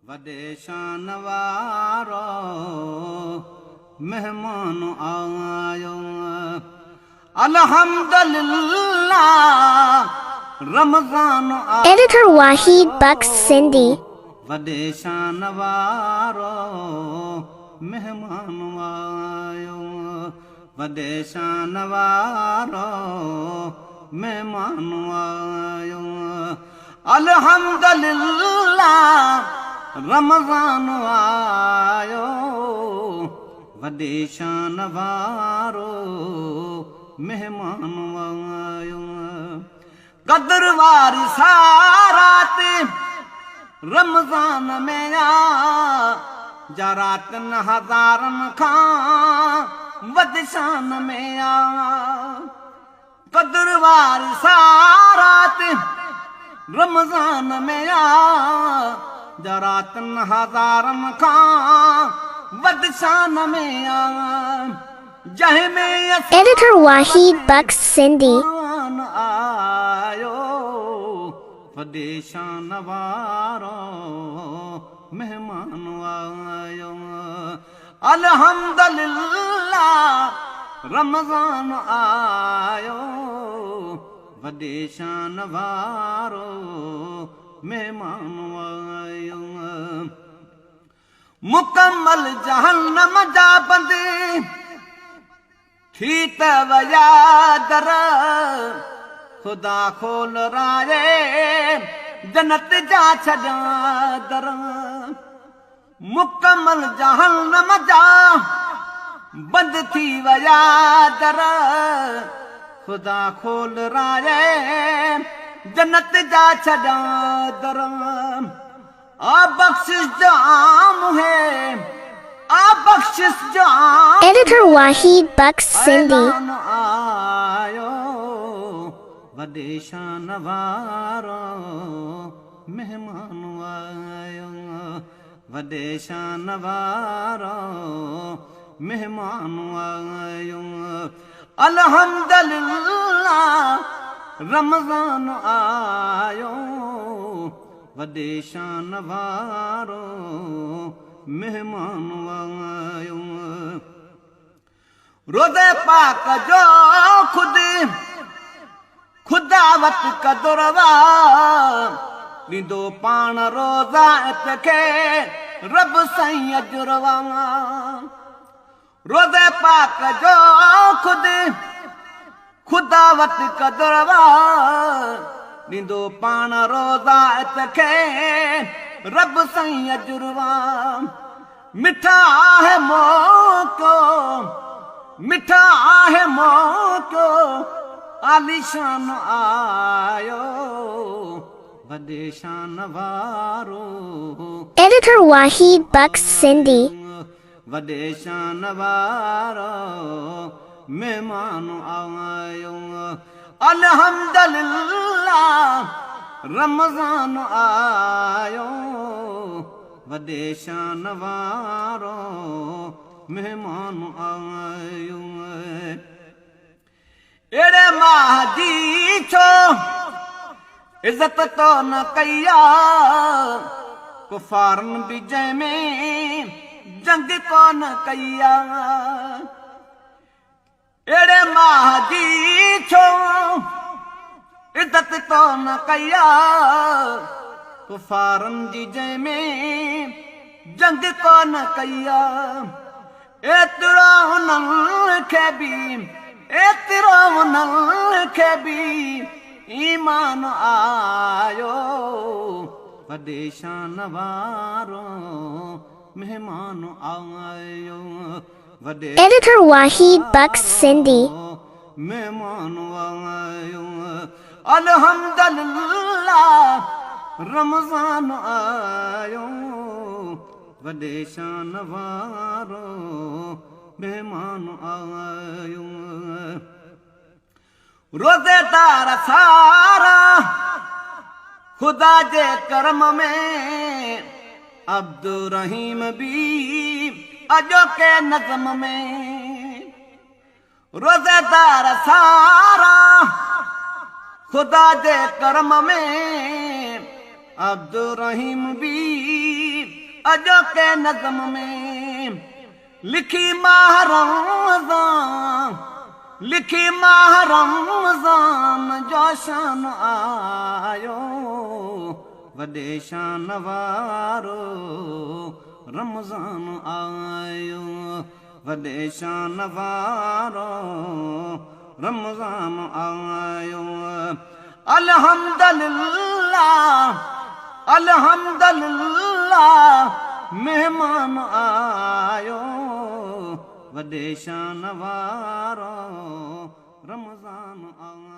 وڏي شان وارو مهمان آيو. الحمدلله Ramzan Editor Wahid Bux Sindhi. وڏي شان وارو مهمان آيو. وڏي شان وارو مهمان آيو. الحمدلله رمضان آيو. وڏي شان وارو مهمان آيو. قدر واري سارات رمضان ۾ آ، جا راتن هزارن کان وڌ شان ۾ آ. قدر واري سارات رمضان ۾ آ، جا راتن هزارن کان وڌ شان ۾ آ، جنهن ۾ Editor Wahid Bux Sindhi. آيو. وڏي شان وارو مهمان آيو. الحمدلله رمضان آيو. وڏي شان وارو مهمان آيو. مڪمل جهنم جا بند ٿي ته ويا در، خدا کول رائي جنت جا ڇڏيا در. مڪمل جهنم جا بند ٿي ويا در، خدا کول رائي جنت جا ڇڏيا در. آ بخشش جام هي، آ بخشش جام. Editor Wahid Bux Sindhi. اعلان آيو. وڏي شان وارو مهمان آيو. وڏي شان وارو مهمان آيو. الحمدلله رمضان آيو. وڏي شان وارو مهمان آيو. روزي پاڪ جو خود خدا وٽ قدر وا، ڏيندو پاڻ روزا کي رب سائين اجروا. روزي پاڪ جو خود خدا وٽ قدر وا، ڏيندو پاڻ روزا کي رب سائين اجروا. مٺا آهي موقعو، مٺا آهي موقعو، عاليشان آيو. وڏي شان وارو. Editor Wahid Bux Sindhi. وڏي شان وارو مهمان آيو. الحمدلله رمضان آيو. وڏي شان وارو مهمان آيو. اهڙي ماهه جي ڇو عزت تو نه ڪئي آ، ڪفارن به جنهن ۾ جنگ ڪونه ڪئي آ. اهڙي ماهه جي ڇو عزت تو نه ڪئي آ، ڪفارن جي جنهن ۾ جنگ ڪونه ڪئي آ. ايترو هنن کي به، ايترو هنن کي به ايمان آيو. وڏي شان وارو مهمان آيو. وڏي Editor Wahid Bux Sindhi. مهمان آيو. الحمدلله رمضان آيو. وڏي شان وارو مهمان آيو. روزيدار سارا خدا جي ڪرم ۾، عبد رحيم به اڄوڪي نظم ۾. روزيدار سارا خدا جي ڪرم ۾، عبد رحيم به اڄوڪي نظم ۾، لکي ماهه رمضان، لکي ماهه رمضان جو شان آيو، وڏي شان وارو رمضان آيو، وڏي شان وارو رمضان آيو. الحمدلله، الحمدلله مهمان آيو، وڏي شان وارو رمضان آيو.